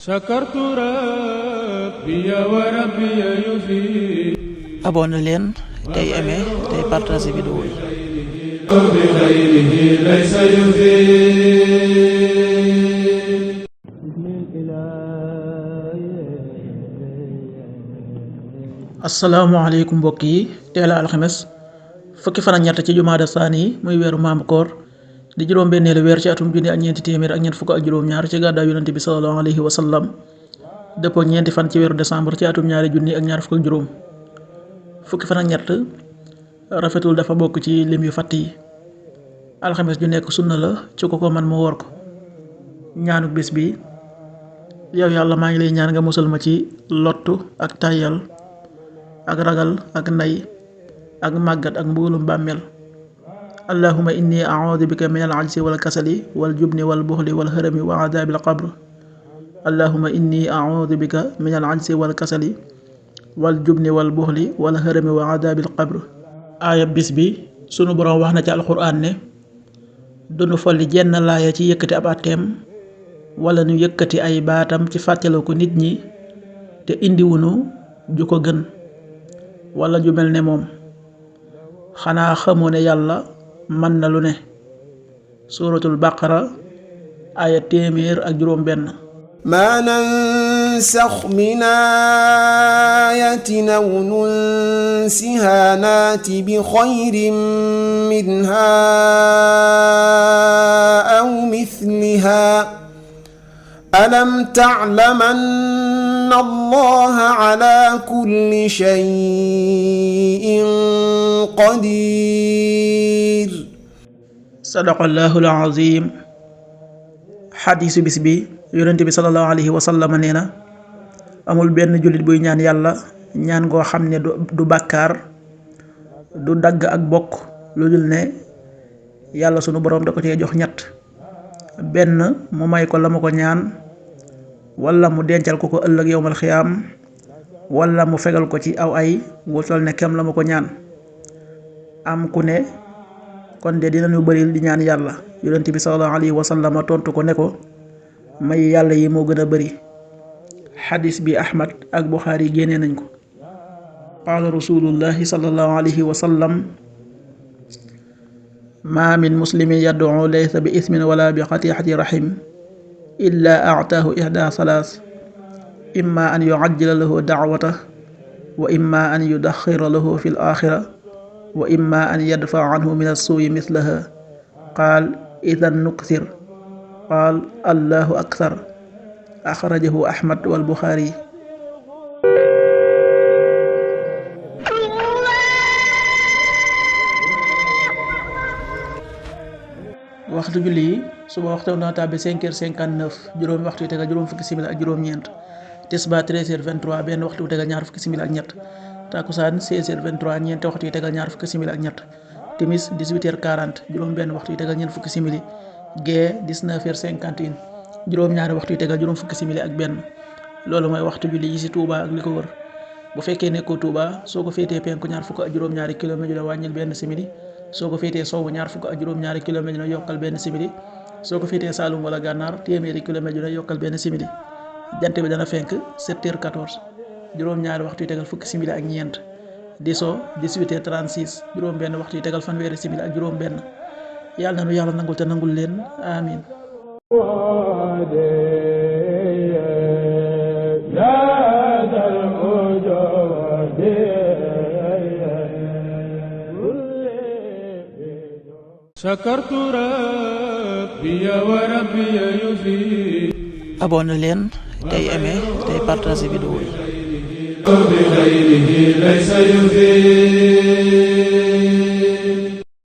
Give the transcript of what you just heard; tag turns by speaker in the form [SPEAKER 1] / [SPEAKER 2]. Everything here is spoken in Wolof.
[SPEAKER 1] sakartu rabbi wa rabbi yufi
[SPEAKER 2] abonné leen tey aimé tey partagé vidéo yi
[SPEAKER 1] bi khayrihi laysa yufi
[SPEAKER 2] asalaamaaleykum mbokk yi teel a alxames fukki fan ak ñett ci jumaada saani yi muy weeru maamu koor di juróom-benneelu weer ci atum junni ak ñeenti téeméer ak ñeent fukk ak juróom-ñaar ci gàddaay yonente bi sallallahu alayhi wa sallam dëppoo ñeenti fan ci weeru décembre ci atum ñaari junni ak ñaar fukk ak juróom fukki fan ak ñett rafetul dafa bokk ci lim yu fàtt yi alxames ju nekk sunna la ci ko man mu woor ko ñaanu bis bi yow yàlla maa ngi lay ñaan nga musal ma ci lottu ak tàyyal ak ragal ak nay ak màggat ak mbugalum bàmmeel allahuma inni a'udhu bika min al-'ajzi wal kasali wal jubni wal buxli wal harami wa adhabil qabr allahuma inni a'udhu bika min al-'ajzi wal kasali wal jubni wal buxli wal harami wa adhabil qabr aaya bis bi sunu boroom wax na ci alxuraan ne dunu folli jenn laaya ci yëkkati ab àtteem wala nu yëkkati ay baatam ci fàttaliku nit ñi te indiwunu ju ko gën wala ju mel ne moom xanaa xamoo ne yàlla mën na lu ne suuratul baqara aaya 100
[SPEAKER 3] maa nansax min aayatin aw nunsihaa naati bi xayrin minhaa aw mislihaa alam ta'lam anna allaha ala kulli shay'in qadir.
[SPEAKER 2] sadaqallahul azim. xadiisu bis bi yonent bi sallallahu alayhi wa sallam nee na amul benn jullit buy ñaan yàlla ñaan goo xam ne du bàkkaar du dagg ak bokk lu dul ne yàlla sunu boroom da ko cee jox ñett benn mu may ko la mu ko ñaan wala mu dencal ko ko ëllëg yowmal xiyaam wala mu fegal ko ci aw ay wutal ne kem la mu ko ñaan am ku ne kon de dinañu bëril di ñaan yàlla yonent bi sallallahu alayhi wa sallam tontu ko ne ko may yàlla yi moo gën a bëri. xadis bi ahmad ak buxaari génnee nañ ko. qaala rasulullahi sallallahu alayhi wa sallam maa min muslimin yad'u laysa bi ismin wala bi qati'ati rahim illa a'taahu ihda salaas imma an yu'ajjila lahu da'watahu wa imma an yudaxxira lahu fi al-aaxira wa imma an yadfa'a anhu min as-suu'i mislaha qaal idan nukthir qaal allahu akthar axrajahu ahmad wal buxaari. waxtu julli yi suba waxtu na tàbbi 5h59 juróomi waxtu yu tegal juróom fukki simili ak juróom-ñeent tisbaar 13h23 benn waxtu yu tegal ñaar fukki simili ak ñett takkusaan 16h23 ñeenti waxtu yu tegal ñaar fukki simili ak ñett timis 18h40 juróom benn waxtu yu tegal ñeent fukki simili gee 19h51 juróom-ñaari waxtu yu tegal juróom fukki simili ak benn loolu mooy waxtu julli yi ci Touba ak li ko wër bu fekkee nekkoo Touba soo ko féetee penku ñaar fukk ak juróom-ñaari kilomètre la wàññil benn simili soo ko féetee sowwu ñaar fukk ak juróom-ñaari kilomètre dina yokkal benn simili soo ko féetee Saalum wala Gànnaar téeméeri kilomètre dina yokkal benn simili jant bi dana fenk 7h14 juróom-ñaari waxtu yu tegal fukki simili ak ñeent di so 18h36 juróom benn waxtu yu tegal fanweeri simili ak juróom benn yàlla na nu yàlla nangul te nangul leen amin.
[SPEAKER 1] sakartu rabbi wa rabbi yufi
[SPEAKER 2] abonné leen tey aimé tey partagé vidéo yi
[SPEAKER 1] bi khayrihi laysa yufi